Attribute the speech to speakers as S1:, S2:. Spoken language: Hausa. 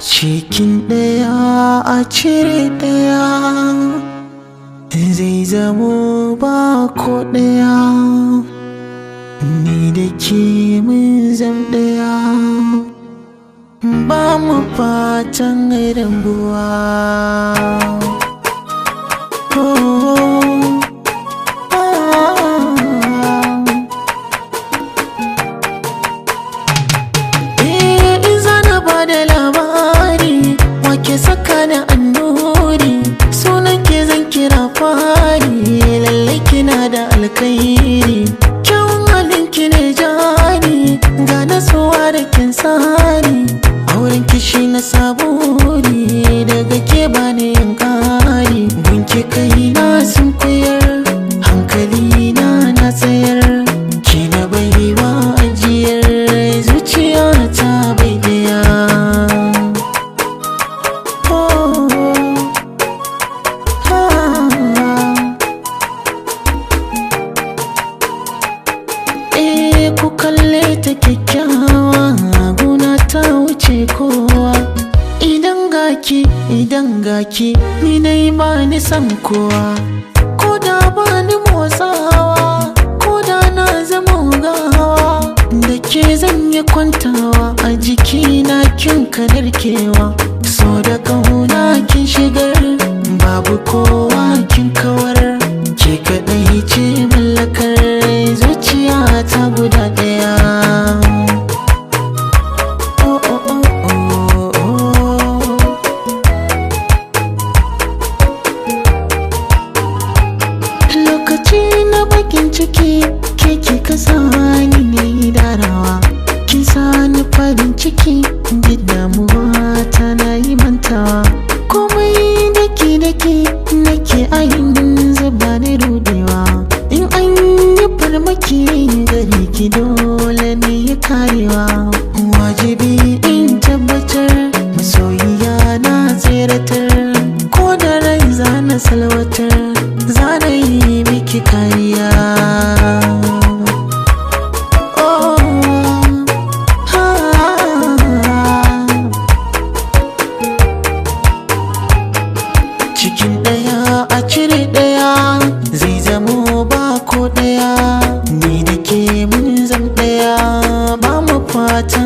S1: Cikin ɗaya a cire ɗaya, zai zamo ba ko ɗaya. Ni da ke mun zam ɗaya, ba mu fatan rabuwa. Oh, ah. Eh, in zana ba da labari, wake saka da annuri, sunan ke zan kira fari, lallai kina da alkhairi. Kyawun halin ki ne jari, ga nasuwa da kin tsari, auren kishi na saburi, daga ke bani yin ƙari. Gunki kai na sun koyar, hankali na na tsayar, ki na baiwa ajiyar zuciya ta bai daya. Oh, ah. Eh, ku kalle ta kyakkyawa, gona ta wuce kowa. Idan gaki, idan gaki, ni dai ba ni san kowa. Ko da ba ni motsawa, ko da na zama gawa, da ke zan yi kwantawa a jikina kin kadarkewa. So da kauna kin shigar, babu kowa kin kawar, ke kaɗai ce mallakar zuciya ta guda ɗaya. Oh, oh, oh, oh, oh. Lokaci na bakin ciki, ke kika sani ne darawa, kin sani farin ciki, duk damuwa ta na yi mantawa. Komai daki daki nake a yanzu ba ni rudewa, in an yi farmaki gare ki dole ne ya karewa. Wajibi in tabbatar masoyiya na tseratar, ko da rai zana salwatar, zana yi miki kariya. Oh, ah. Cikin ɗaya a cire ɗaya, zai zamo ba ko ɗaya, ni da ke mun zam ɗaya, ba mu fatan